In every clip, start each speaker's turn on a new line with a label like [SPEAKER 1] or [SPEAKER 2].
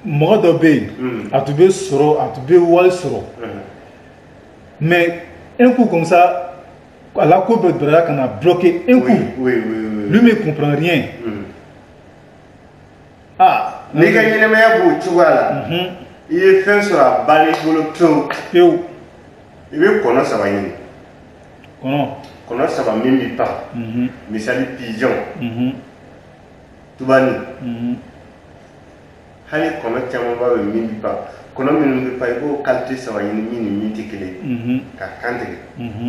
[SPEAKER 1] Mɔgɔ dɔ bɛ yen, a tun bɛ sɔrɔ, a tun bɛ wari sɔrɔ, mais un coup comme ça, a la ko bɛɛ dɔrɔn ka na bloquer un coup. Lui ne comprend rien. Ah.
[SPEAKER 2] N'i ka ɲɛnamaya b'o cogoya la, i ye fɛn sɔrɔ, a banna i bolo pewu.
[SPEAKER 1] Pewu.
[SPEAKER 2] I bɛ kɔnɔ saba ɲini.
[SPEAKER 1] Kɔnɔ.
[SPEAKER 2] Kɔnɔ saba min bɛ pan. Misali, pigeon, tubani, hali kɔnɔ camanba bɛ min bɛ pan. Kɔnɔ minnu bɛ pan, i b'o qualité saba ɲini min ni min tɛ kelen ye, ka kan tigɛ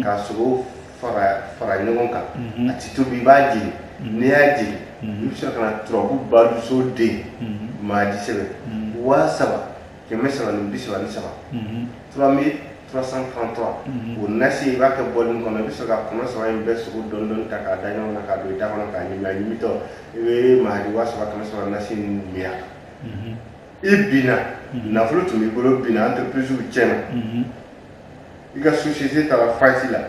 [SPEAKER 2] k'a sogo fara fara ɲɔgɔn kan. A ti tobi, i b'a jeni. N'i y'a jeni, i bɛ sɔrɔ ka na turabu baduso den maadi sɛbɛn 3333, 3333. O nasi, i b'a kɛ bɔlini kɔnɔ. I bɛ sɔrɔ ka kɔnɔ saba in bɛɛ sogo dɔɔni dɔɔni ta k'a da ɲɔgɔn kan k'a don i da kɔnɔ k'a ɲimi. A ɲimitɔ, i bɛ mahadi 3300 nasi in min a kan. I binna, nafolo tun b'i bolo, binna, entreprise tiɲɛna, i ka société taara faillite la,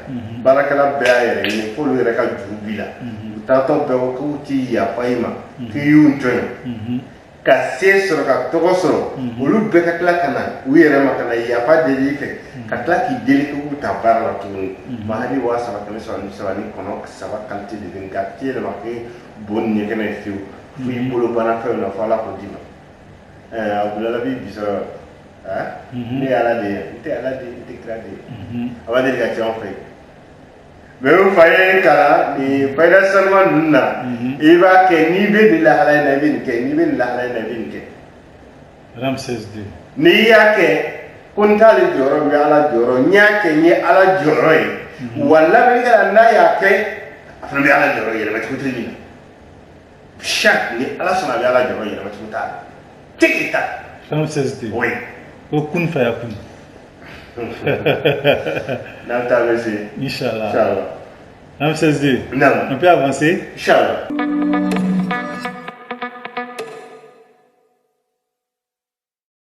[SPEAKER 2] baarakɛla bɛɛ y'a yɛrɛ ɲini f'olu yɛrɛ ka juru b'i la, u taatɔ bɛɛ ko k'u t'i yafa i ma, k'i y'u tɔɲɔ ka se sɔrɔ, ka tɔgɔ sɔrɔ. Olu bɛɛ ka tila ka na u yɛrɛ ma ka na yafa deli i fɛ, ka tila k'i deli k'u bɛ taa baara la tuguni. Mahadi 3333 ni kɔnɔ saba qualité de bɛ, nka a tɛ yɛlɛma kɛ bo ni ɲɛgɛnɛ ye fiyewu, fo i bolo banna fɛn na, fo Ala k'o d'i ma. Ɛɛ, Abudulayi b'i bi sɔrɔ. Ne ye Ala de ye, n tɛ Ala de ye, n tɛ kira de ye. A b'a deli ka cɛ anw fɛ yen. Mais n fa ye n kalan nin fayida sanuman ninnu na. I b'a kɛ, n'i bɛ nin lahala in na, i bɛ nin kɛ, n'i bɛ nin lahala in na, i bɛ nin kɛ.
[SPEAKER 1] Ramsès II.
[SPEAKER 2] N'i y'a kɛ ko n t'ale jɔyɔrɔ, n bɛ Ala jɔyɔrɔ, n y'a kɛ, n ye Ala jɔyɔrɔ ye wa. Lamɛnnikɛla, n'a y'a kɛ, a fana bɛ Ala jɔyɔrɔ yɛlɛma cogo tɛ min na. Chaque ni Ala sɔnna, a bɛ Ala jɔyɔrɔ yɛlɛma cogo t'a la. Tigi ta.
[SPEAKER 1] Ramsès II.
[SPEAKER 2] Oui.
[SPEAKER 1] Ko kun faya kun.
[SPEAKER 2] N'an ta bɛ se.
[SPEAKER 1] Inch'Allah.
[SPEAKER 2] Inch'Allah.
[SPEAKER 1] Ramsès II.
[SPEAKER 2] Naam.
[SPEAKER 1] On peut avancer.
[SPEAKER 2] Inch'Allah.